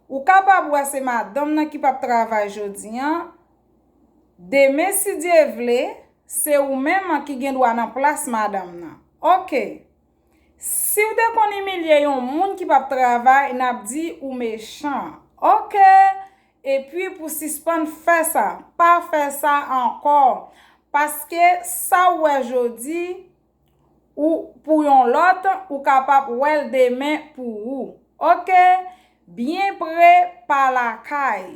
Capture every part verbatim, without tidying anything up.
Ou kapab wè se madanm nan ki p ap travay jodi a. Demen, si Dye vle, se ou menm ki gen dwa nan plas madanm nan. Oke. Si w te konn imilye yon moun ki p ap travay, n ap di ou mechan. Oke. Epi pou sispann fè sa, pa fè sa ankò. Paske sa w wè jodi, ou pou yon lòt, ou kapab wè l demen pou ou. Oke? Byen pre pa lakay.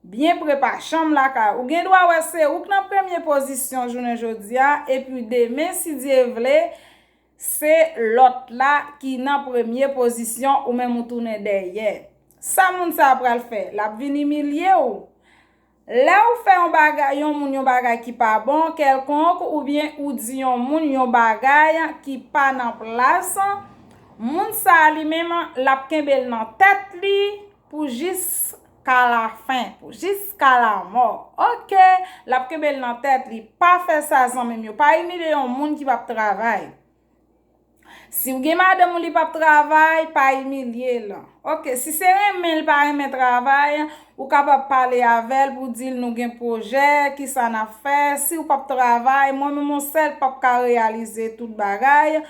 Byen pre pa chanm lakay. Ou gen dwa wè se ou k nan premye pozisyon jounen jodi a, epi demen, si Dye vle, se lòt la ki nan premye pozisyon, ou menm ou tounen dèyè. Sa moun sa a pral fè? L ap vin imilye w. Lè ou fè yon bagay, yon moun yon bagay ki pa bon, kèlkonk, oubyen ou di yon moun yon bagay ki pa nan plas, moun sa a li menm, l ap kenbe l nan tèt li pou jiska lafen, pou jiska lamò. Oke, l ap kenbe l nan tèt li. Pa fè sa, zanmi m yo. Pa imilye yon moun ki p ap travay. Si w gen madanm ou li p ap travay, pa imilye l. Oke, si se renmen l pa renmen travay, ou kapab pale avè l pou di l nou gen pwojè, kisa n ap fè. Si w p ap travay, mwen menm yon sèl p ap ka reyalize tout bagay.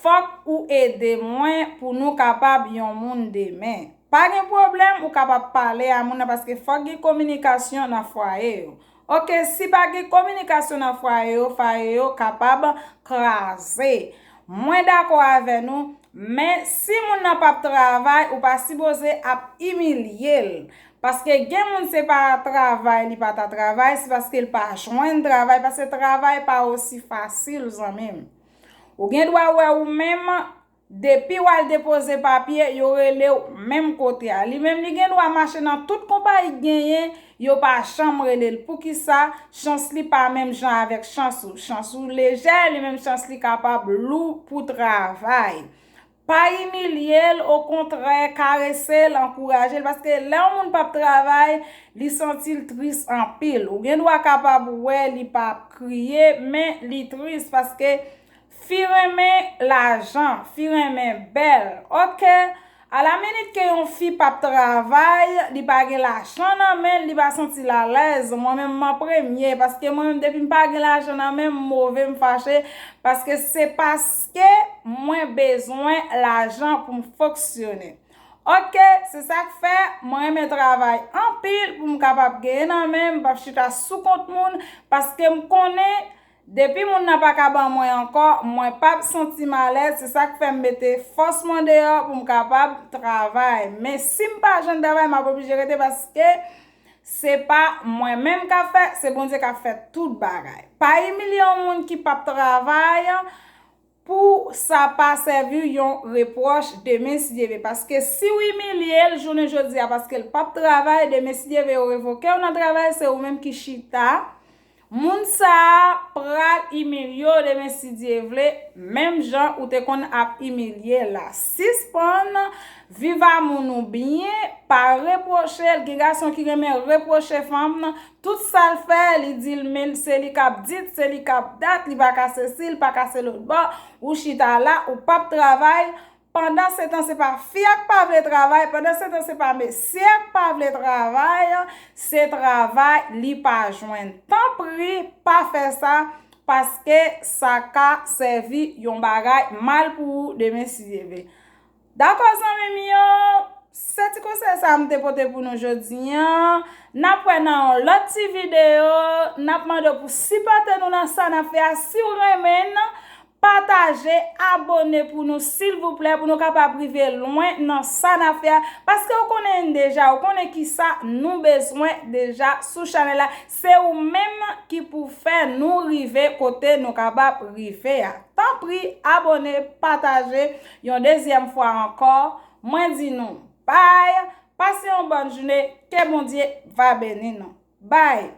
Fòk ou ede mwen pou nou kapab yon moun demen. Pa gen pwoblèm, ou kapab pale a moun nan paske fòk gen kominikasyon nan fwaye yo. Oke, si pa gen kominikasyon nan fwaye yo, fwaye yo kapab kraze. Mwen dakò avè nou, men si moun nan p ap travay, ou pa sipoze ap imilye l. Paske gen moun se pa travay li pa ta travay, se paske l pa jwenn travay, paske travay pa osi fasil, zanmi m. Ou gen dwa wè ou menm, depi w al depoze papye, yo rele w menm kote a. Li menm, li gen dwa mache nan tout konpayi k genyen, yo pa janm rele l. Poukisa? Chans li pa menm jan avèk chans ou. Chans ou lejè, li menm chans li kapab lou pou travay. Pa imilye l, okontrè, karese l, ankouraje l, paske lè yon moun p ap travay, li santi l tris anpil. Ou gen dwa kapab wè li p ap kriye, men li tris, paske fi renmen lajan, fi renmen bèl. Oke, alaminit ke yon fi p ap travay, li pa gen lajan nan men l, li pa santi l alèz. Mwen menm, m an premye, paske mwen menm, depi m pa gen lajan nan men m, m move, m fache, paske se paske mwen bezwen lajan pou m fonksyone. Oke, se sa k fè mwen renmen travay anpil pou m kapab genyen nan men m, m p ap chita sou kont moun, paske m konnen depi moun nan pa ka ban mwen ankò, mwen p ap santi m alèz, se sa k fè m mete fòs mwen deyò pou m kapab travay. Men si m pa jwenn travay, m ap oblije rete paske se pa mwen menm k ap fè, se Bondye k ap fè tout bagay. Pa imilye yon moun ki p ap travay pou sa pa sèvi yon repwòch demen si Dye vle. Paske si w imilye l jounen jodi a paske l p ap travay, demen si Dye vle yo revoke w nan travay, se ou menm ki chita. Moun sa a pral imilye w demen si Dye vle, menm jan ou te konn ap imilye l la. Sispann viv a moun ou byen, pa repwoche l. Gen gason ki renmen repwoche fanm nan. Tout sa l fè, li di l, men se li k ap dit, se li k ap dat, li pa ka sesi, li pa ka se lòtbò. Ou chita la, ou p ap travay. Pandansetan, se pa fi a k pa vle travay, pandansetan, se pa mesye a k pa vle travay, se travay li pa jwenn. Tanpri, pa fè sa, paske sa ka sèvi yon bagay mal pou ou demen si Dye vle. Dakò, zanmi m yo, se ti konsèy sa a m te pote pou nou jodi a. N ap wè nan yon lòt ti videyo. N ap mande w pou sipòte nou nan sa n ap fè a. Si w renmen n, pataje, abòne pou nou, silvouplè, pou nou kapab rive lwen nan sa n ap fè a. Paske w konnen n deja, w konnen kisa nou bezwen deja sou chanèl la. Se ou menm ki pou fè nou rive kote nou kapab rive a. Tanpri, abòne, pataje. Yon dezyèm fwa ankò, mwen di nou bay, pase yon bòn jounen, ke Bondye va beni nou. Bay!